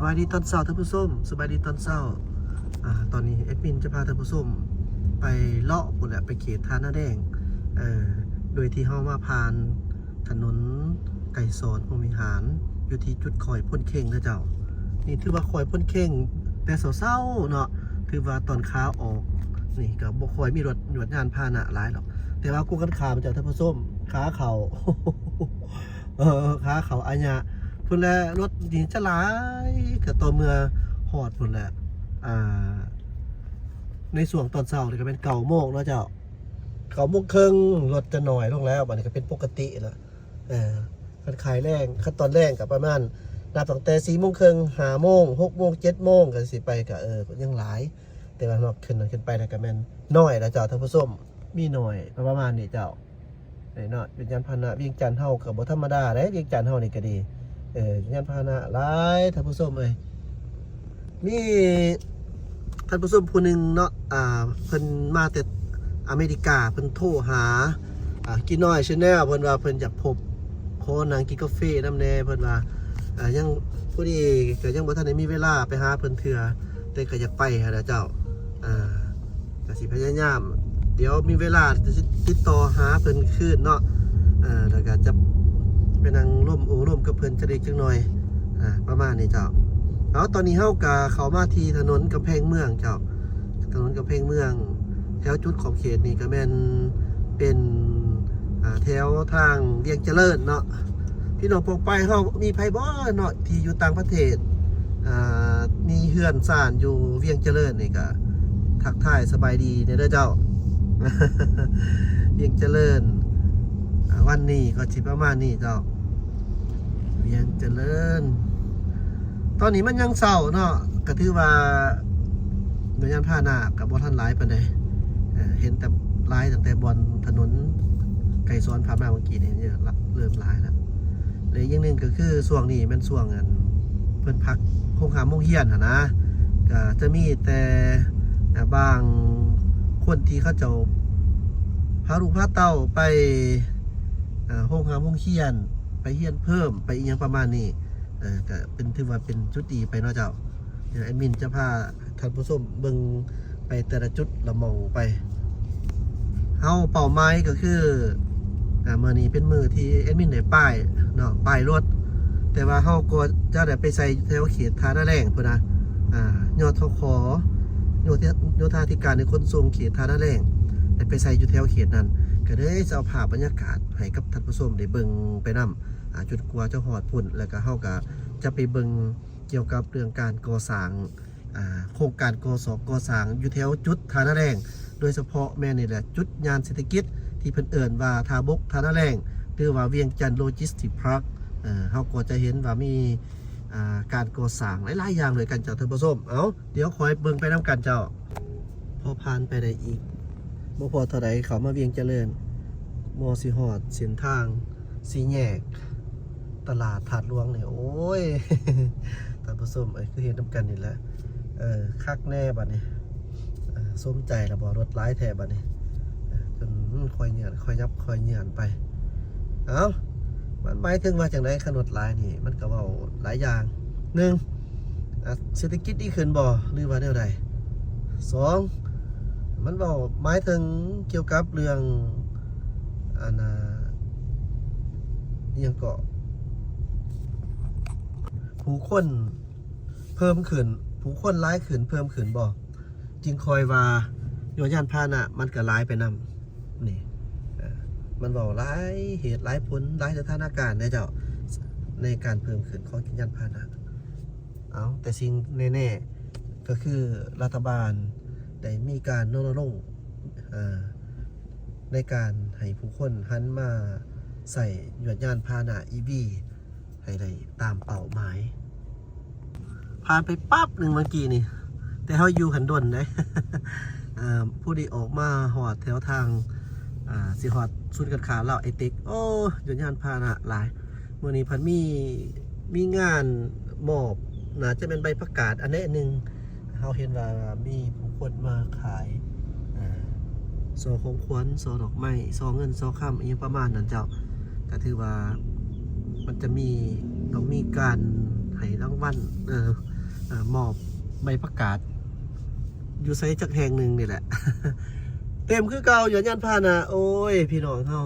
ສະບາຍດີຕອນເຊົ້າທ່ານຜູ້ຊົມ, ສະບາຍດີຕອນເຊົ້າ. ອາ ຕອນນີ້ແອດມິນຈະພາທ່ານຜູ້ຊົມໄປເລາະພຸ້ນແຫຼະ, ໄປເຂດທ່ານາແດງ, ເອີ ໂດຍທີ່ເຮົາມາຜ່ານຖະໜົນໄກສອນພົມວິຫານ ຢູ່ທີ່ຈຸດຄ້ອຍໂພນເຄັງເດີເຈົ້າ. ນີ້ຖືວ່າຄ້ອຍໂພນເຄັງແຕ່ເຊົ້າໆເນາະ, ຖືວ່າຕອນຂາອອກນີ້ກໍບໍ່ຄ່ອຍມີລົດຍວດຍານພາຫະນະຫຼາຍດອກ, ແຕ່ວ່າກົງກັນຂ້າມເຈົ້າທ່ານຜູ້ຊົມ, ຂາເຂົ້າ ເອີ ຂາເຂົ້າອາຍະພຸ້ນແຫຼະ, ລົດນີ້ຈະຫຼາຍ ກໍຕໍ່ເມື່ອຮອດພຸ້ນແຫຼະ. ອາ ໃນຊ່ວງຕອນເຊົ້ານີ້ກໍແມ່ນເກົ້າໂມງເນາະເຈົ້າ, ເກົ້າໂມງເຄິ່ງ ລົດຈະໜ້ອຍລົງແລ້ວ, ບັດນີ້ກໍເປັນປົກກະຕິແລ້ວ. ເອີ ຄັນຂາຍແລງ ຄັນຕອນແລງກໍປະມານ ນັບຕັ້ງແຕ່ສີ່ໂມງເຄິ່ງ ຫ້າໂມງ ຫົກໂມງ ເຈັດໂມງ ກໍຊິໄປ ກໍ ເອີ ກໍຍັງຫຼາຍ, ແຕ່ວ່ານອກຂຶ້ນ ຂຶ້ນໄປແລ້ວກໍແມ່ນໜ້ອຍແລ້ວເຈົ້າທ່ານຜູ້ຊົມ, ມີໜ້ອຍປະມານນີ້ເຈົ້າ. ນີ້ເນາະ ເປັນຍານພາຫະນະວຽງຈັນເຮົາກໍບໍ່ທຳມະດາເດ້, ວຽງຈັນເຮົານີ້ກໍດີ ເອີ ຍານພາຫະນະຫຼາຍທ່ານຜູ້ຊົມເອີຍ. ມີທ່ານຜູ້ຊົມຜູ້ໜຶ່ງເນາະ ອ່າ ເພິ່ນມາແຕ່ອາເມລິກາ, ເພິ່ນໂທຫາ ອ່າ ກີນ້ອຍ Channel, ເພິ່ນວ່າເພິ່ນຢາກພົບ ຂໍນັ່ງກິນກາເຟນຳແດ່ ເພິ່ນວ່າ. ອ່າ ຍັງ ພໍດີກໍຍັງບໍ່ທັນໄດ້ມີເວລາໄປຫາເພິ່ນເທື່ອ, ແຕ່ກໍຢາກໄປຫັ້ນນະເຈົ້າ. ອ່າ ກໍຊິພະຍາຍາມ ດຽວມີເວລາຈະຕິດຕໍ່ຫາເພິ່ນຄືນເນາະ, ເອີ ແລ້ວກໍຈະໄປນັ່ງລົມໂອ້ລົມກັບເພິ່ນຈັກເລັກຈັກໜ້ອຍ ອ່າ ປະມານນີ້ເຈົ້າ. ເອົາ ຕອນນີ້ເຮົາກໍເຂົ້າມາທີ່ຖະໜົນກຳແພງເມືອງເຈົ້າ, ຖະໜົນກຳແພງເມືອງ ແຖວຈຸດຂອບເຂດນີ້ກໍແມ່ນເປັນ ອ່າ ແຖວທາງວຽງຈະເລີນເນາະ. ພີ່ນ້ອງປ້ອງປາຍເຮົາມີໃຜບໍ່ເນາະ ທີ່ຢູ່ຕ່າງປະເທດ ອ່າ ມີເຮືອນຊານຢູ່ວຽງຈະເລີນນີ້ ກໍທັກທາຍສະບາຍດີແດ່ເດີເຈົ້າ. ວຽງຈະເລີນ ອ່າ ວັນນີ້ກໍຊິປະມານນີ້ເຈົ້າ, ວຽງຈະເລີນ. ຕອນນີ້ມັນຍັງເຊົ້າເນາະ, ກໍຖືວ່າ ໂດຍຍານພາຫະນະກໍບໍ່ທັນຫຼາຍປານໃດ, ເອີ ເຫັນແຕ່ຫຼາຍຕັ້ງແຕ່ບ່ອນຖະໜົນໄກສອນຜ່ານມາເມື່ອກີ້ນີ້ ເລີ່ມຫຼາຍແລ້ວ. ແລະ ອີກຢ່າງໜຶ່ງກໍຄືຊ່ວງນີ້ແມ່ນຊ່ວງ ອັນ ເພິ່ນພັກໂຮງຮ່ຳໂຮງຮຽນຫັ້ນນະ, ກໍຈະມີແຕ່ ອ່າ ບາງຄົນທີ່ເຂົາເຈົ້າພາລູກພາເຕົ້າໄປ ອ່າ ໂຮງຮ່ຳໂຮງຮຽນ, ໄປຮຽນເພີ່ມ, ໄປອີ່ຫຍັງປະມານນີ້. ເອີ ກໍເປັນ ຖືວ່າເປັນຈຸດດີໄປເນາະເຈົ້າ. ດຽວແອດມິນຈະພາທ່ານຜູ້ຊົມເບິ່ງໄປແຕ່ລະຈຸດລະໝ່ອງໄປ. ເຮົາເປົ້າໝາຍກໍຄື ອ່າ ມື້ນີ້ເປັນມື້ທີ່ແອດມິນໄດ້ປ້າຍເນາະ, ປ້າຍລົດ, ແຕ່ວ່າເຮົາກໍຈະໄດ້ໄປໃສ່ຢູ່ແຖວເຂດທ່ານາແລງພຸ້ນນະ. ອ່າ ຍທຂ ໂຍທາ ໂຍທາທິການ ແລະ ຂົນສົ່ງເຂດທ່ານາແລງ ໄດ້ໄປໃສ່ຢູ່ແຖວເຂດນັ້ນ, ກໍເລີຍຈະເອົາພາບບັນຍາກາດໃຫ້ກັບທ່ານຜູ້ຊົມໄດ້ເບິ່ງໄປນຳ. ອ່າ ຈົນກວ່າຈະຮອດພຸ້ນ ແລ້ວກໍເຮົາກໍຈະໄປເບິ່ງກ່ຽວກັບເລື່ອງການກໍ່ສ້າງ ອ່າ ໂຄງການກໍ່ສອກກໍ່ສ້າງຢູ່ແຖວຈຸດທ່ານາແລງ, ໂດຍສະເພາະແມ່ນນີ້ແຫຼະ ຈຸດຍ່ານເສດຖະກິດທີ່ເພິ່ນເອີ້ນວ່າທ່າບົກທ່ານາແລງ ຫຼືວ່າວຽງຈັນໂລຈິສຕິກພາກ. ເອີ ເຮົາກໍຈະເຫັນວ່າມີ ອ່າ ການກໍ່ສ້າງຫຼາຍໆຢ່າງດ້ວຍກັນເຈົ້າທ່ານຜູ້ຊົມ. ເອົາ ດຽວຄ່ອຍເບິ່ງໄປນຳກັນເຈົ້າ. ພໍຜ່ານໄປໄດ້ອີກບໍ່ພໍເທົ່າໃດ ເຂົ້າມາວຽງຈະເລີນ ມໍຊິຮອດເສັ້ນທາງສີ່ແຍກຕະຫຼາດທາດຫຼວງນີ້ ໂອ້ຍ ທ່ານຜູ້ຊົມເອີຍ ຄືເຮັດນຳກັນນີ້ແຫຼະ. ເອີ ຄັກແນ່ບັດນີ້ ເອີ ສົມໃຈລະບໍ່? ລົດຫຼາຍແທ້ບັດນີ້ ເອີ ຈົນ ອືມ ຄ່ອຍເຫຍື້ອນ ຄ່ອຍຫຍັບ ຄ່ອຍເຫຍື້ອນໄປ. ເອົ້າ ມັນໝາຍເຖິງວ່າຈັ່ງໃດ? ຄັນລົດຫຼາຍນີ້ ມັນກໍເວົ້າຫຼາຍຢ່າງ. ໜຶ່ງ ອ່າ ເສດຖະກິດດີຂຶ້ນບໍ່ ຫຼືວ່າແນວໃດ? ສອງ ມັນເວົ້າໝາຍເຖິງກ່ຽວກັບເລື່ອງ ອັນ ອ່າ ອີ່ຫຍັງເກາະ ຜູ້ຄົນເພີ່ມຂຶ້ນ ຜູ້ຄົນຫຼາຍຂຶ້ນ ເພີ່ມຂຶ້ນບໍ່? ຈຶ່ງຄ່ອຍວ່າໂຍທະຍານພາຫະນະມັນກໍຫຼາຍໄປນຳນີ້. ເອີ ມັນເວົ້າຫຼາຍເຫດຫຼາຍຜົນ ຫຼາຍສະຖານະການເດ້ເຈົ້າ ໃນການເພີ່ມຂຶ້ນຂອງໂຍທະຍານພາຫະນະ. ເອົາ ແຕ່ສິ່ງແນ່ໆກໍຄືລັດຖະບານໄດ້ມີການລົນນະລົງ ເອີ ໃນການໃຫ້ຜູ້ຄົນຫັນມາໃຊ້ຍວດຍານພາຫະນະ ອີ ວີ ໃຫ້ໄດ້ຕາມເປົ້າໝາຍ. ຜ່ານໄປປັບໜຶ່ງເມື່ອກີ້ນີ້ ແຕ່ເຮົາຢູ່ຫັ້ນດົນເດ້ ເອີ ຜູ້ທີ່ອອກມາຮອດແຖວທາງ ອ່າ ຊິຮອດສູນການຄ້າລາວໄອເຕັກ ໂອ້ ຍວດຍານພາຫະນະຫຼາຍ. ມື້ນີ້ເພິ່ນມີ ມີງານມອບ ໜ້າຈະແມ່ນໃບປະກາດອັນໃດອັນໜຶ່ງ ເຮົາເຫັນວ່າມີຜູ້ຄົນມາຂາຍ ເອີ ຊໍຂອງຂວັນ ຊໍດອກໄມ້ ຊໍເງິນ ຊໍຄຳ ອີ່ຫຍັງປະມານນັ້ນເຈົ້າ. ກໍຖືວ່າມັນຈະມີ ຕ້ອງມີການໃຫ້ລາງວັນ ເອີ ອ່າ ມອບໃບປະກາດຢູ່ໃສຈັກແຫ່ງໜຶ່ງນີ້ແຫຼະ ເຕັມຄືເກົ່າ ຍານພາຫະນະ. ໂອ້ຍ ພີ່ນ້ອງເຮົາ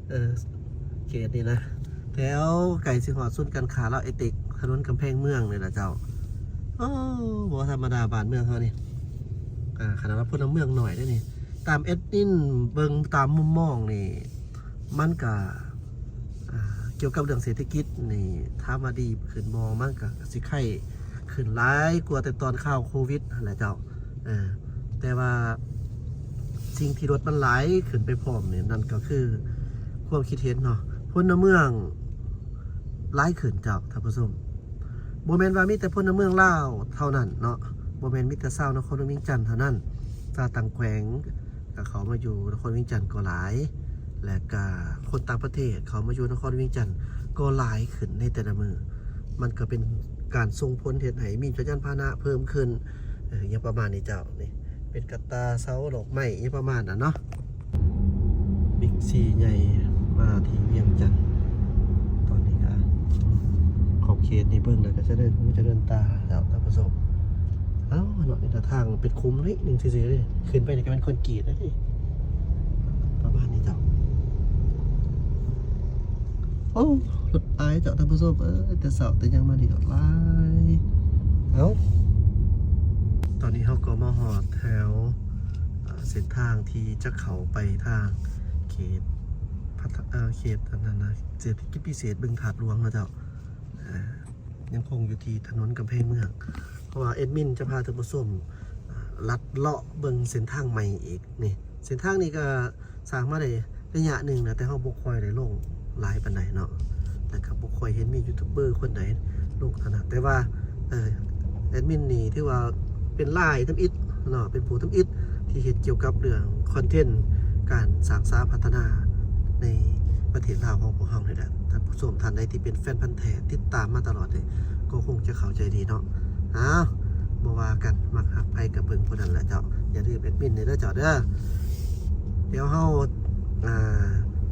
ເອີ ເຂດນີ້ນະ ແຖວໃກ້ຊິຮອດສູນການຄ້າລາວໄອເຕັກ ຖະໜົນກຳແພງເມືອງນີ້ລະເຈົ້າ. ໂອ້ ບໍ່ທຳມະດາບ້ານເມືອງເຮົານີ້ ອ່າ ຂະໜາດວ່າພົນລະເມືອງໜ້ອຍເດ້ນີ້ ຕາມແອດມິນເບິ່ງຕາມມຸມມອງນີ້ ມັນກະ ອ່າ ກ່ຽວກັບເລື່ອງເສດຖະກິດນີ້ ຖາມວ່າດີຂຶ້ນບໍ່? ມັນກະຊິໄຄຂຶ້ນຫຼາຍກວ່າແຕ່ຕອນຄາວໂຄວິດຫັ້ນແຫຼະເຈົ້າ. ເອີ ແຕ່ວ່າສິ່ງທີ່ລົດມັນຫຼາຍຂຶ້ນໄປພ້ອມນີ້ ນັ້ນກໍຄືຄວາມຄິດເຫັນເນາະ ພົນລະເມືອງຫຼາຍຂຶ້ນເຈົ້າທ່ານຜູ້ຊົມ. ບໍ່ແມ່ນວ່າມີແຕ່ພົນລະເມືອງລາວເທົ່ານັ້ນເນາະ ບໍ່ແມ່ນມີແຕ່ຊາວນະຄອນຫຼວງວຽງຈັນເທົ່ານັ້ນ ຊາວຕ່າງແຂວງ ກໍເຂົ້າມາຢູ່ນະຄອນວຽງຈັນກໍຫຼາຍ ແລະກະຄົນຕ່າງປະເທດເຂົ້າມາຢູ່ນະຄອນວຽງຈັນກໍຫຼາຍຂຶ້ນໃນແຕ່ລະມື້. ມັນກໍເປັນການສົ່ງຜົນເຮັດໃຫ້ມີຈຳນວນຍານພາຫະນະເພີ່ມຂຶ້ນ ເອີ ຫຍັງປະມານນີ້ເຈົ້າ. ນີ້ເປັນກະຕ່າເສົາດອກໄມ້ ຫຍັງປະມານນັ້ນເນາະ. ບິກຊີໃຫຍ່ມາທີ່ວຽງຈັນ ຕອນນີ້ກໍຂອບເຂດນີ້ເບິ່ງແລ້ວກໍຈະເລີນຫູຈະເລີນຕາແລ້ວທ່ານຜູ້ຊົມ. ເອົ້າ ເນາະ ນີ້ທາງເປັນຂຸມໜ້ອຍໜຶ່ງຊື່ໆເດ້ ຂຶ້ນໄປນີ້ກໍແມ່ນຄອນກຣີດແລ້ວເດ້ ປະມານນີ້ເຈົ້າ. ໂອ້ ລົດຫຼາຍເຈົ້າທ່ານຜູ້ຊົມເອີຍ ແຕ່ເຊົ້າແຕ່ຫຍັງມານີ້ກໍຫຼາຍ. ເອົ້າ ຕອນນີ້ເຮົາກໍມາຮອດແຖວ ເອີ ເສັ້ນທາງທີ່ຈະເຂົ້າໄປທາງເຂດພັດທະ ເອີ ເຂດອັນນັ້ນນະ ເສດຖະກິດພິເສດບຶງທາດຫຼວງເນາະເຈົ້າ. ເອີ ຍັງຄົງຢູ່ທີ່ຖະໜົນກຳແພງເມືອງ ເພາະວ່າແອດມິນຈະພາທ່ານຜູ້ຊົມ ອ່າ ລັດເລາະເບິ່ງເສັ້ນທາງໃໝ່ອີກ. ນີ້ ເສັ້ນທາງນີ້ກໍສ້າງມາໄດ້ໄລຍະໜຶ່ງແລ້ວ ແຕ່ເຮົາບໍ່ຄ່ອຍໄດ້ລົງຫຼາຍປານໃດເນາະ ແລ້ວກໍບໍ່ຄ່ອຍເຫັນມີຢູທູບເບີຄົນໃດລົງເທົ່ານັ້ນ. ແຕ່ວ່າ ເອີ ແອດມິນນີ້ຖືວ່າເປັນລາຍທຳອິດເນາະ ເປັນຜູ້ທຳອິດທີ່ເຮັດກ່ຽວກັບເລື່ອງຄອນເທັນການສ້າງສາພັດທະນາໃນປະເທດລາວຂອງພວກເຮົານີ້ແຫຼະ. ທ່ານຜູ້ຊົມທ່ານໃດທີ່ເປັນແຟນພັນແທ້ຕິດຕາມມາຕະຫຼອດນີ້ ກໍຄົງຈະເຂົ້າໃຈດີເນາະ. ອ້າວ ບໍ່ວ່າກັນ ມັກຮັກໃຜກໍເບິ່ງຜູ້ນັ້ນແຫຼະເຈົ້າ. ຢ່າລືມແອດມິນແດ່ເດີເຈົ້າເດີ. ດຽວເຮົາ ອ່າ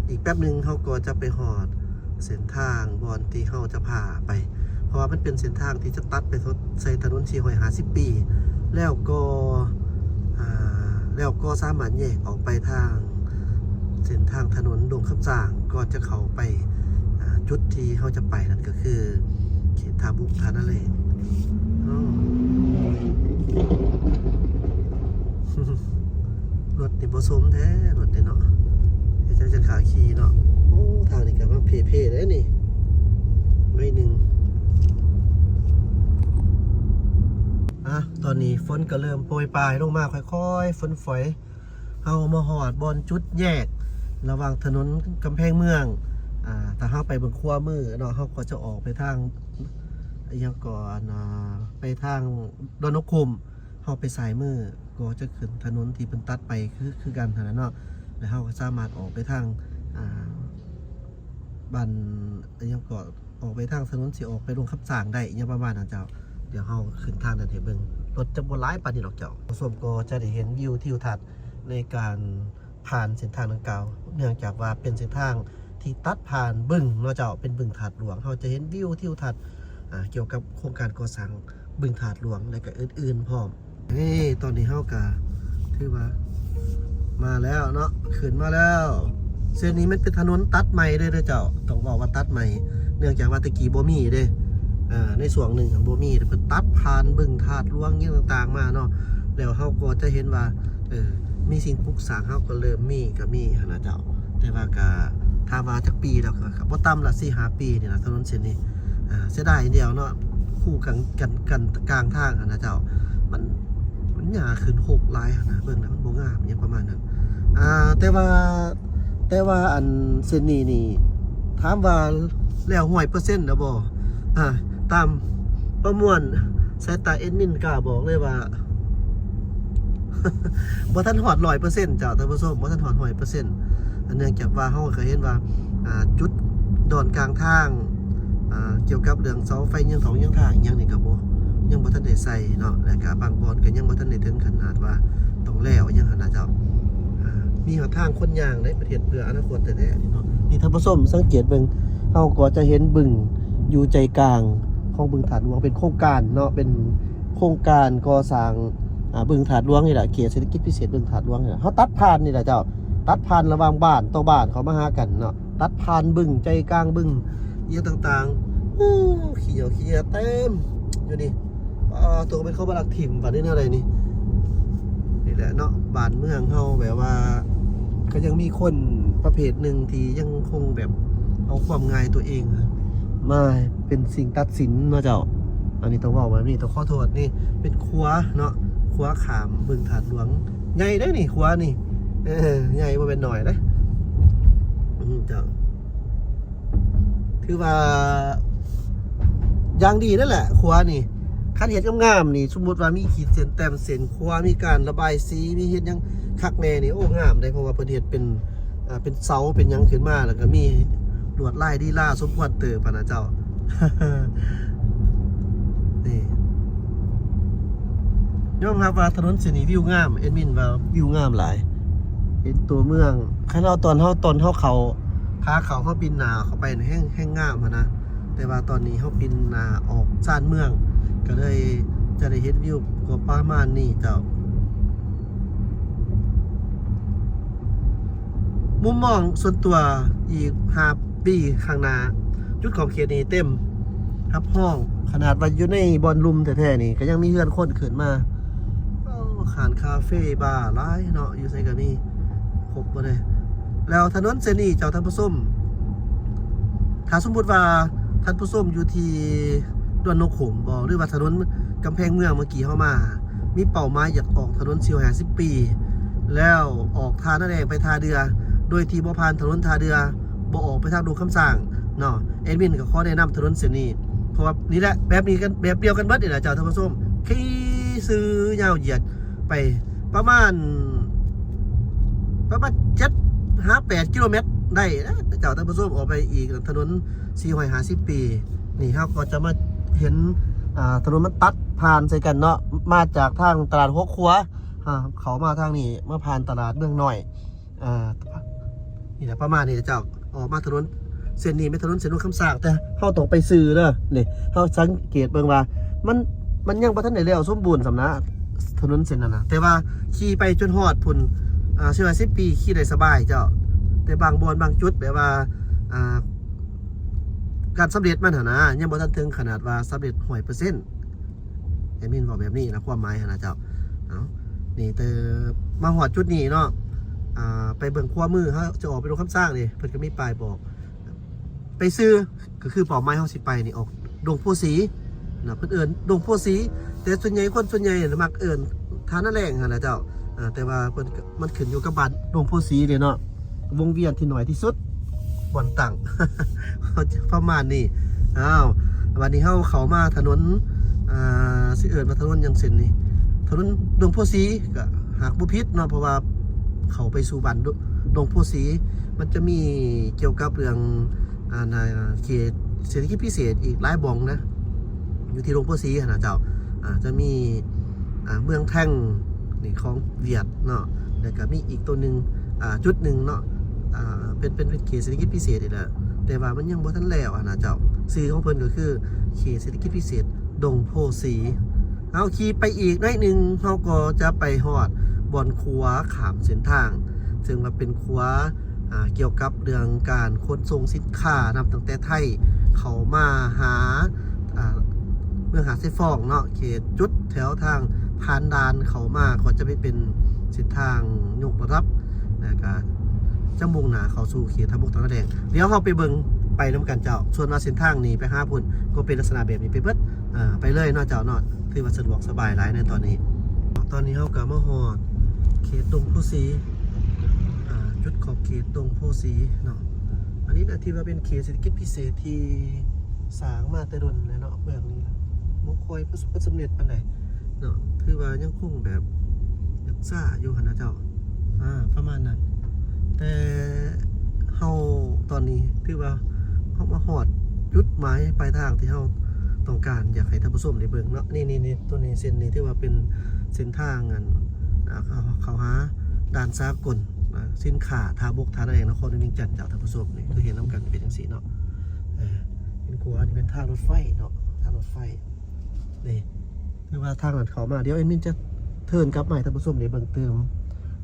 ອີກແປັບໜຶ່ງເຮົາກໍຈະໄປຮອດເສັ້ນທາງບ່ອນທີ່ເຮົາຈະພາໄປ ເພາະວ່າມັນເປັນເສັ້ນທາງທີ່ຈະຕັດໄປໃສ່ຖະໜົນສີ່ຮ້ອຍຫ້າສິບປີ ແລ້ວກໍ ອ່າ ແລ້ວກໍສາມາດແຍກອອກໄປທາງ ເສັ້ນທາງຖະໜົນດົງຄຳສ້າງ ກໍຈະເຂົ້າໄປ ອ່າ ຈຸດທີ່ເຮົາຈະໄປນັ້ນກໍຄືເຂດທ່າບຸກ ທ່ານາແລ້ວ. ໂອ້ ລົດນີ້ບໍ່ສົມແທ້ ລົດນີ້ເນາະ ເຮັດຈັ່ງຈັ່ງຂາຂີ່ເນາະ. ໂອ້ ທາງນີ້ກໍມາເພໆເດ້ນີ້ ໜ້ອຍໜຶ່ງ. ອ່ະ ຕອນນີ້ຝົນກໍເລີ່ມໂປຍປາຍລົງມາ ຄ່ອຍໆ ຝົນຝອຍ. ເຮົາມາຮອດບ່ອນຈຸດແຍກລະຫວ່າງຖະໜົນກຳແພງເມືອງ ອ່າ ຖ້າເຮົາໄປເບື້ອງຂວາມືເນາະ ເຮົາກໍຈະອອກໄປທາງ ອີຫຍັງກໍ ອັນ ອ່າ ໄປທາງດອນນົກຂຸມ ເຮົາໄປຊ້າຍມືກໍຈະຂຶ້ນຖະໜົນທີ່ເພິ່ນຕັດໄປ ຄື ຄືກັນຫັ້ນນະເນາະ ແລ້ວເຮົາກໍສາມາດອອກໄປທາງ ອ່າ ບ້ານ ອີຫຍັງກໍ ອອກໄປທາງຖະໜົນຊິອອກໄປດົງຄຳສ້າງໄດ້ ຫຍັງປະມານນັ້ນເຈົ້າ. ດຽວເຮົາຂຶ້ນທາງນັ້ນໃຫ້ເບິ່ງ ລົດຈະບໍ່ຫຼາຍປານນີ້ດອກເຈົ້າ. ຜູ້ຊົມກໍຈະໄດ້ເຫັນວິວທິວທັດໃນການຜ່ານເສັ້ນທາງດັ່ງກ່າວ ເນື່ອງຈາກວ່າເປັນເສັ້ນທາງທີ່ຕັດຜ່ານບຶງເນາະເຈົ້າ ເປັນບຶງທາດຫຼວງ. ເຮົາຈະເຫັນວິວທິວທັດ ອ່າ ກ່ຽວກັບໂຄງການກໍ່ສ້າງບຶງທາດຫຼວງ ແລະກະອື່ນໆພ້ອມ. ເອີ ຕອນນີ້ເຮົາກະຖືວ່າມາແລ້ວເນາະ ຂຶ້ນມາແລ້ວ. ເສັ້ນນີ້ມັນເປັນຖະໜົນຕັດໃໝ່ເດ້ ເດີເຈົ້າ ຕ້ອງເວົ້າວ່າຕັດໃໝ່ ເນື່ອງຈາກວ່າແຕ່ກີ້ບໍ່ມີເດ້. ເອີ ໃນຊ່ວງໜຶ່ງຫັ້ນບໍ່ມີ ແຕ່ເພິ່ນຕັດຜ່ານບຶງທາດຫຼວງຫຍັງຕ່າງໆມາເນາະ ແລ້ວເຮົາກໍຈະເຫັນວ່າ ເອີ ມີສິ່ງປຸກສ້າງ ເຮົາກໍເລີ່ມມີ ກໍມີຫັ້ນນະເຈົ້າ. ແຕ່ວ່າກະ ຖາມວ່າຈັກປີແລ້ວ ກະ ກະບໍ່ຕ່ຳລະສີ່ຫ້າປີນີ້ລະ ຖະໜົນເສັ້ນນີ້. ອ່າ ເສຍດາຍດຽວເນາະ ຄູກັນ ກັນ ກັນກາງທາງຫັ້ນນະເຈົ້າ ມັນ ມັນຫຍ້າຂຶ້ນຮົກຫຼາຍຫັ້ນນະ ເບິ່ງແລ້ວມັນບໍ່ງາມ ຫຍັງປະມານນັ້ນ. ອ່າ ແຕ່ວ່າ ແຕ່ວ່າອັນເສັ້ນນີ້ນີ້ ຖາມວ່າແລ້ວຮ້ອຍເປີເຊັນແລ້ວບໍ່? ອ່າ ຕາມປະມວນສາຍຕາແອດມິນ ກ້າບອກເລີຍວ່າ ບໍ່ທັນຮອດຮ້ອຍເປີເຊັນເຈົ້າທ່ານຜູ້ຊົມ ບໍ່ທັນຮອດຮ້ອຍເປີເຊັນ. ເນື່ອງຈາກວ່າເຮົາກໍເຫັນວ່າ ອ່າ ຈຸດດອນກາງທາງ ອ່າ ກ່ຽວກັບເລື່ອງເສົາໄຟ ຍຽງຖອງຍຽງທາງຫຍັງນີ້ກໍບໍ່ ຍັງບໍ່ທັນໄດ້ໃສ່ເນາະ ແລະກະບາງບ່ອນກໍຍັງບໍ່ທັນໄດ້ເຖິງຂະໜາດວ່າຕ້ອງແລ້ວຫຍັງຫັ້ນນະເຈົ້າ. ອ່າ ມີຫນທາງຄົນຍ່າງໃດ ປະເທດເພື່ອອະນາຄົດແທ້ໆນີ້ເນາະ. ນີ້ທ່ານຜູ້ຊົມສັງເກດເບິ່ງ ເຮົາກໍຈະເຫັນບຶງຢູ່ໃຈກາງ ຂອງບຶງທາດຫຼວງ ເປັນໂຄງການເນາະ ເປັນໂຄງການກໍ່ສ້າງ ອ່າ ບຶງທາດຫຼວງນີ້ແຫຼະ ເຂດເສດຖະກິດພິເສດບຶງທາດຫຼວງນີ້ແຫຼະ. ເຮົາຕັດຜ່ານນີ້ແຫຼະເຈົ້າ ຕັດຜ່ານລະຫວ່າງບ້ານຕໍ່ບ້ານເຂົ້າມາຫາກັນເນາະ ຕັດຜ່ານບຶງ ໃຈກາງບຶງ ອີ່ຫຍັງຕ່າງໆ. ໂອ້ ຂີ້ເຫຍື້ອ ຂີ້ເຫຍື້ອເຕັມຢູ່ນີ້. ປາໂຕ ແມ່ນເຂົາມາລັກຖິ້ມບາດນີ້ແນວໃດນີ້? ນີ້ແຫຼະເນາະ ບ້ານເມືອງເຮົາແບບວ່າ ກໍຍັງມີຄົນປະເພດໜຶ່ງທີ່ຍັງຄົງແບບເອົາຄວາມງ່າຍຕົວເອງມາເປັນສິ່ງຕັດສິນເນາະເຈົ້າ. ອັນນີ້ຕ້ອງເວົ້າແບບນີ້ ຕ້ອງຂໍໂທດ. ນີ້ເປັນຂົວເນາະ ຂົວຂ້າມບຶງທາດຫຼວງ ໃຫຍ່ເດ້ນີ້ ຂົວນີ້ ເອີ ໃຫຍ່ ບໍ່ແມ່ນນ້ອຍເດ້. ອືມ ເຈົ້າ ຖືວ່າຢ່າງດີນັ້ນແຫຼະ ຂົວນີ້. ຄັນເຮັດງາມໆນີ້ ສົມມຸດວ່າມີຂີດເສັ້ນແຕ້ມເສັ້ນຂົວ ມີການລະບາຍສີ ມີເຮັດຫຍັງຄັກແນ່ນີ້ ໂອ້ ງາມເດ້. ເພາະວ່າເພິ່ນເຮັດເປັນ ອ່າ ເປັນເສົາເປັນຫຍັງຂຶ້ນມາ ແລ້ວກໍມີລວດລາຍລີລາສົມຄວນເຕີບຫັ້ນນະເຈົ້າ. ນີ້ ຍອມຮັບວ່າຖະໜົນເສັ້ນນີ້ວິວງາມ ແອດມິນວ່າວິວງາມຫຼາຍ ເຫັນຕົວເມືອງ. ຄັນເຮົາຕອນເຮົາ ຕອນເຮົາເຂົ້າ ຂາເຂົ້າເຮົາປິ່ນໜ້າເຂົ້າໄປແຮ່ງ ແຮ່ງງາມຫັ້ນນະ. ແຕ່ວ່າຕອນນີ້ເຮົາປິ່ນໜ້າອອກຊານເມືອງ ກໍເລີຍຈະໄດ້ເຫັນວິວກໍປະມານນີ້ເຈົ້າ. ມຸມມອງສ່ວນຕົວ ອີກຫ້າປີຂ້າງໜ້າ ຈຸດຂອບເຂດນີ້ເຕັມຮັບຮອງ. ຂະໜາດວ່າຢູ່ໃນບ່ອນລຸ່ມແທ້ໆນີ້ ກໍຍັງມີເຮືອນຄົນຂຶ້ນມາ. ໂອ້ ຮ້ານຄາເຟ ບາ ຫຼາຍເນາະ ຢູ່ໃສກໍມີ ຄົບໝົດເລີຍ. ແລ້ວຖະໜົນເສັ້ນນີ້ເຈົ້າທ່ານຜູ້ຊົມ ຖ້າສົມມຸດວ່າທ່ານຜູ້ຊົມຢູ່ທີ່ດອນນົກໂຫມບໍ ຫຼືວ່າຖະໜົນກຳແພງເມືອງ ເມື່ອກີ້ເຮົາມາ ມີເປົ້າໝາຍຢາກອອກຖະໜົນສີ່ຮ້ອຍຫ້າສິບປີ ແລ້ວອອກທ່ານາແດງໄປທ່າເດື່ອ ໂດຍທີ່ບໍ່ຜ່ານຖະໜົນທ່າເດື່ອ ບໍ່ອອກໄປທາງດົງຄຳຊ້າງເນາະ, ແອດມິນກໍຂໍແນະນຳຖະໜົນເສັ້ນນີ້ ເພາະວ່ານີ້ແຫຼະ ແບບນີ້ກັນ ແບບດຽວກັນເບິດນີ້ແຫຼະເຈົ້າທ່ານຜູ້ຊົມ. ຂີ່ຊື່ຍາວຢຽດໄປປະມານ ປະມານເຈັດຫາແປດກິໂລແມັດໄດ້ນະເຈົ້າທ່ານຜູ້ຊົມ. ອອກໄປອີກຖະໜົນສີ່ຮ້ອຍຫ້າສິບປີ ນີ້ເຮົາກໍຈະມາເຫັນ ອ່າ ຖະໜົນມັນຕັດຜ່ານໃສ່ກັນເນາະ ມາຈາກທາງຕະຫຼາດຫົວຂົວ ອ່າ ເຂົ້າມາທາງນີ້ ມາຜ່ານຕະຫຼາດເມືອງນ້ອຍ ອ່າ ນີ້ແຫຼະ ປະມານນີ້ແຫຼະເຈົ້າ. ອອກມາຖະໜົນເສັ້ນນີ້ແມ່ນຖະໜົນເສັ້ນດົງຄຳຊ້າງ ແຕ່ເຮົາຕ້ອງໄປຊື່ເດີ. ນີ້ເຮົາສັງເກດເບິ່ງວ່າ ມັນ ມັນຍັງບໍ່ທັນໄດ້ແລ້ວສົມບູນສ່ຳນະ ຖະໜົນເສັ້ນນັ້ນນະ, ແຕ່ວ່າຂີ່ໄປຈົນຮອດພຸ້ນ ອ່າ ສີ່ຮ້ອຍຫ້າສິບປີ ຂີ່ໄດ້ສະບາຍເຈົ້າ. ແຕ່ບາງບ່ອນບາງຈຸດແບບວ່າ ອ່າ ການສຳເລັດມັນຫັ້ນນະ ຍັງບໍ່ທັນເຖິງຂະໜາດວ່າສຳເລັດຮ້ອຍເປີເຊັນ. ແອດມິນເວົ້າແບບນີ້ນະ ຄວາມໝາຍຫັ້ນນະເຈົ້າ. ເອົາ ນີ້ແຕ່ມາຮອດຈຸດນີ້ເນາະ ອ່າ ໄປເບິ່ງຂວາມື ເຮົາຈະອອກໄປດົງຄຳຊ້າງນີ້ ເພິ່ນກໍມີປ້າຍບອກ ໄປຊື່ ກໍຄືເປົ້າໝາຍເຮົາຊິໄປນີ້ ອອກດົງໂພສີນະ ເພິ່ນເອີ້ນດົງໂພສີ ແຕ່ສ່ວນໃຫຍ່ ຄົນສ່ວນໃຫຍ່ມັກເອີ້ນທ່ານາແລງຫັ້ນນະເຈົ້າ. ອ່າ ແຕ່ວ່າເພິ່ນ ມັນຂຶ້ນຢູ່ກັບບ້ານດົງໂພສີເດ້ເນາະ ວົງວຽນທີ່ໜ້ອຍທີ່ສຸດ ບ່ອນຕັ້ງ ປະມານນີ້. ອ້າວ ບັດນີ້ເຮົາເຂົ້າມາຖະໜົນ ອ່າ ຊິເອີ້ນວ່າຖະໜົນຫຍັງເສັ້ນນີ້ ຖະໜົນດົງໂພສີ ກໍຫາກບໍ່ຜິດເນາະ ເພາະວ່າເຂົ້າໄປສູ່ບ້ານດົງ ດົງໂພສີ ມັນຈະມີກ່ຽວກັບເລື່ອງ ອ່າ ເຂດເສດຖະກິດພິເສດອີກຫຼາຍບ່ອນນະ ຢູ່ທີ່ດົງໂພສີຫັ້ນນະເຈົ້າ. ອ່າ ຈະມີ ອ່າ ເມືອງແທງ ນີ້ຂອງຫວຽດເນາະ ແລ້ວກະມີອີກໂຕໜຶ່ງ ອ່າ ຈຸດໜຶ່ງເນາະ ອ່າ ເປັນ ເປັນ ເປັນເຂດເສດຖະກິດພິເສດນີ້ແຫຼະ ແຕ່ວ່າມັນຍັງບໍ່ທັນແລ້ວຫັ້ນນະເຈົ້າ. ຊື່ຂອງເພິ່ນກໍຄືເຂດເສດຖະກິດພິເສດດົງໂພສີ. ເຮົາຂີ່ໄປອີກໜ້ອຍໜຶ່ງ ເຮົາກໍຈະໄປຮອດບ່ອນຂົວຂ້າມເສັ້ນທາງ ເຊິ່ງວ່າເປັນຂົວ ອ່າ ກ່ຽວກັບເລື່ອງການຂົນສົ່ງສິນຄ້າ ນັບຕັ້ງແຕ່ໄທເຂົ້າມາຫາ ອ່າ ເມືອງຫາດຊາຍຟອງເນາະ ເຂດຈຸດແຖວທາງຜ່ານດ່ານເຂົ້າມາ ກໍຈະໄປເປັນເສັ້ນທາງຍົກລະດັບ ແລ້ວກະຈະມຸ່ງໜ້າເຂົ້າສູ່ເຂດທ່າບົກທ່ານາແດງ. ດຽວເຮົາໄປເບິ່ງໄປນຳກັນເຈົ້າ. ສ່ວນວ່າເສັ້ນທາງນີ້ໄປຫາພຸ້ນ ກໍເປັນລັກສະນະແບບນີ້ໄປເບິດ. ອ່າ ໄປເລີຍເນາະເຈົ້າເນາະ ຖືວ່າສະດວກສະບາຍຫຼາຍໃນຕອນນີ້. ຕອນນີ້ເຮົາກໍມາຮອດເຂດດົງໂພສີ ອ່າ ຈຸດຂອບເຂດດົງໂພສີເນາະ. ອັນນີ້ນະ ຖືວ່າເປັນເຂດເສດຖະກິດພິເສດທີ່ສ້າງມາແຕ່ດົນແລ້ວເນາະ ເມືອງນີ້ນະ ບໍ່ຄ່ອຍປະສົບຜົນສຳເລັດປານໃດເນາະ ຖືວ່າຍັງຄົງແບບ ຍັງຊ້າຢູ່ຫັ້ນນະເຈົ້າ. ອ່າ ປະມານນັ້ນ ແຕ່ເຮົາຕອນນີ້ຖືວ່າເຮົາມາຮອດຈຸດໝາຍປາຍທາງທີ່ເຮົາຕ້ອງການ ຢາກໃຫ້ທ່ານຜູ້ຊົມໄດ້ເບິ່ງເນາະ. ນີ້ໆໆ ໂຕນີ້ ເສັ້ນນີ້ຖືວ່າເປັນເສັ້ນທາງ ອັນ ອ່າ ເຂົ້າ ເຂົ້າຫາດ່ານສາກົນ ອ່າ ສິນຄ້າທ່າບົກທ່ານາແດງ ນະຄອນຫຼວງວຽງຈັນເຈົ້າ ທ່ານຜູ້ຊົມ. ນີ້ຄືເຫັນນຳກັນເປັນຈັ່ງຊີ້ເນາະ ເອີ ເປັນຂົວ ອັນນີ້ເປັນທາງລົດໄຟເນາະ. ທາງລົດໄຟ ນີ້ ຄືວ່າທາງນັ້ນເຂົ້າມາ. ດຽວແອດມິນຈະເທີນກັບມາໃຫ້ທ່ານຜູ້ຊົມໄດ້ເບິ່ງຕື່ມ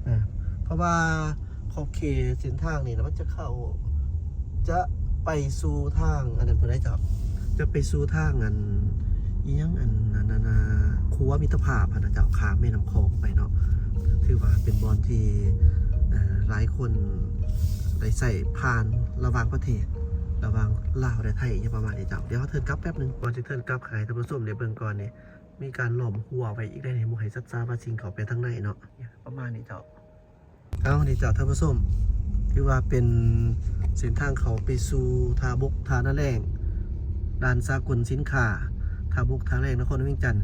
ອ່າ ເພາະວ່າຂອບເຂດເສັ້ນທາງນີ້ນະ ມັນຈະເຂົ້າ ຈະໄປສູ່ທາງອັນນັ້ນພຸ້ນໃດ໋ເຈົ້າ ຈະໄປສູ່ທາງອັນ ອີ່ຫຍັງ ອັນນັ້ນນະ ຂົວມິດຕະພາບຫັ້ນນະເຈົ້າ ຂ້າມແມ່ນ້ຳຂອງໄປເນາະ. ຖືວ່າເປັນບ່ອນທີ່ ເອີ ຫຼາຍຄົນໄດ້ໃຊ້ຜ່ານລະຫວ່າງປະເທດ ລະຫວ່າງລາວ ແລະ ໄທ ຫຍັງປະມານນີ້ເຈົ້າ. ດຽວເຮົາເທີນກັບແປັບໜຶ່ງ ກ່ອນຊິເທີນກັບ ໃຫ້ທ່ານຜູ້ຊົມໄດ້ເບິ່ງກ່ອນນີ້ ມີການລ້ອມຮົ້ວໄວ້ອີກໄດ໋ນີ້ ບໍ່ໃຫ້ສັດສາບາດສິ່ງເຂົ້າໄປທາງໃນເນາະ ປະມານນີ້ເຈົ້າ. ເອົາ ນີ້ເຈົ້າ ທ່ານຜູ້ຊົມ ຖືວ່າເປັນເສັ້ນທາງເຂົ້າໄປສູ່ທ່າບົກທ່ານາແລ້ງ ດ່ານສາກົນສິນຄ້າ ທ່າບົກທ່າແລ້ງ ນະຄອນຫຼວງວຽງຈັນ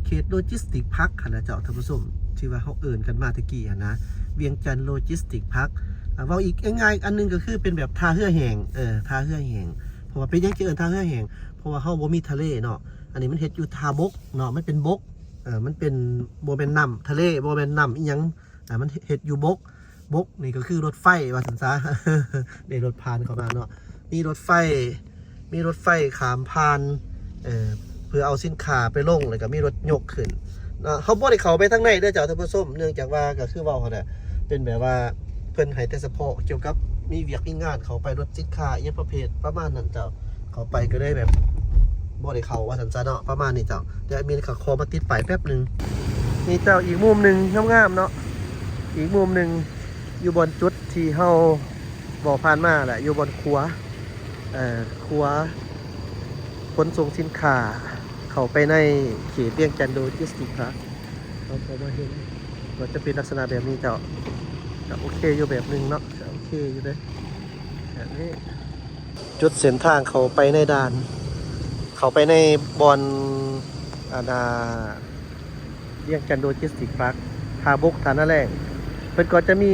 ເຂດໂລຈິສຕິກພາກຫັ້ນລະເຈົ້າ ທ່ານຜູ້ຊົມ ທີ່ວ່າເຮົາເອີ້ນກັນມາແຕ່ກີ້ຫັ້ນນະ ວຽງຈັນໂລຈິສຕິກພາກ. ເວົ້າອີກງ່າຍໆອັນໜຶ່ງກໍຄືເປັນແບບທ່າເຮືອແຫ້ງ ເອີ ທ່າເຮືອແຫ້ງ. ເພາະວ່າເປັນຫຍັງຈຶ່ງເອີ້ນທ່າເຮືອແຫ້ງ? ເພາະວ່າເຮົາບໍ່ມີທະເລເນາະ ອັນນີ້ມັນເຮັດຢູ່ທ່າບົກເນາະ ມັນເປັນບົກ ເອີ ມັນເປັນ ບໍ່ແມ່ນນ້ຳທະເລ ບໍ່ແມ່ນນ້ຳອີ່ຫຍັງ ອ່າ ມັນເຮັດຢູ່ບົກ ບົກນີ້ກໍຄືລົດໄຟວ່າຊັ້ນຊະ ໄດ້ລົດຜ່ານເຂົ້າມາເນາະ ມີລົດໄຟ ມີລົດໄຟຂ້າມຜ່ານ ເອີ ເພື່ອເອົາສິນຄ້າໄປລົງ ແລ້ວກໍມີລົດຍົກຂຶ້ນເນາະ. ເຮົາບໍ່ໄດ້ເຂົ້າໄປທາງໃນເດີເຈົ້າທ່ານຜູ້ຊົມ ເນື່ອງຈາກວ່າກໍຄືເວົ້າຫັ້ນແຫຼະ ເປັນແບບວ່າເພິ່ນໃຫ້ແຕ່ສະເພາະກ່ຽວກັບມີວຽກມີງານເຂົ້າໄປ ລົດສິນຄ້າອີ່ຫຍັງປະເພດປະມານນັ້ນເຈົ້າ. ເຂົ້າໄປກໍເລີຍແບບບໍ່ໄດ້ເຂົ້າວ່າຊັ້ນຊະເນາະ ປະມານນີ້ເຈົ້າ. ດຽວແອດມິນກໍຂໍມາຕິດປ້າຍແປັບໜຶ່ງ. ນີ້ເຈົ້າ ອີກມຸມໜຶ່ງງາມໆເນາະ ອີກມຸມໜຶ່ງ ຢູ່ບ່ອນຈຸດທີ່ເຮົາເວົ້າຜ່ານມາແຫຼະ ຢູ່ບ່ອນຂົວ ເອີ ຂົວຂົນສົ່ງສິນຄ້າເຂົ້າໄປໃນເຂດວຽງຈັນໂລຈິສຕິກພາກ ເຮົາກໍມາເຫັນວ່າຈະເປັນລັກສະນະແບບນີ້ເຈົ້າ. ກໍໂອເຄຢູ່ແບບໜຶ່ງເນາະ ກໍໂອເຄຢູ່ເດ້ ແບບນີ້ ຈຸດເສັ້ນທາງເຂົ້າໄປໃນດ່ານ ເຂົ້າໄປໃນບ່ອນ ອັນ ອ່າ ວຽງຈັນໂລຈິສຕິກພາກ ທ່າບົກທ່ານາແລ້ງ ເພິ່ນກໍຈະມີ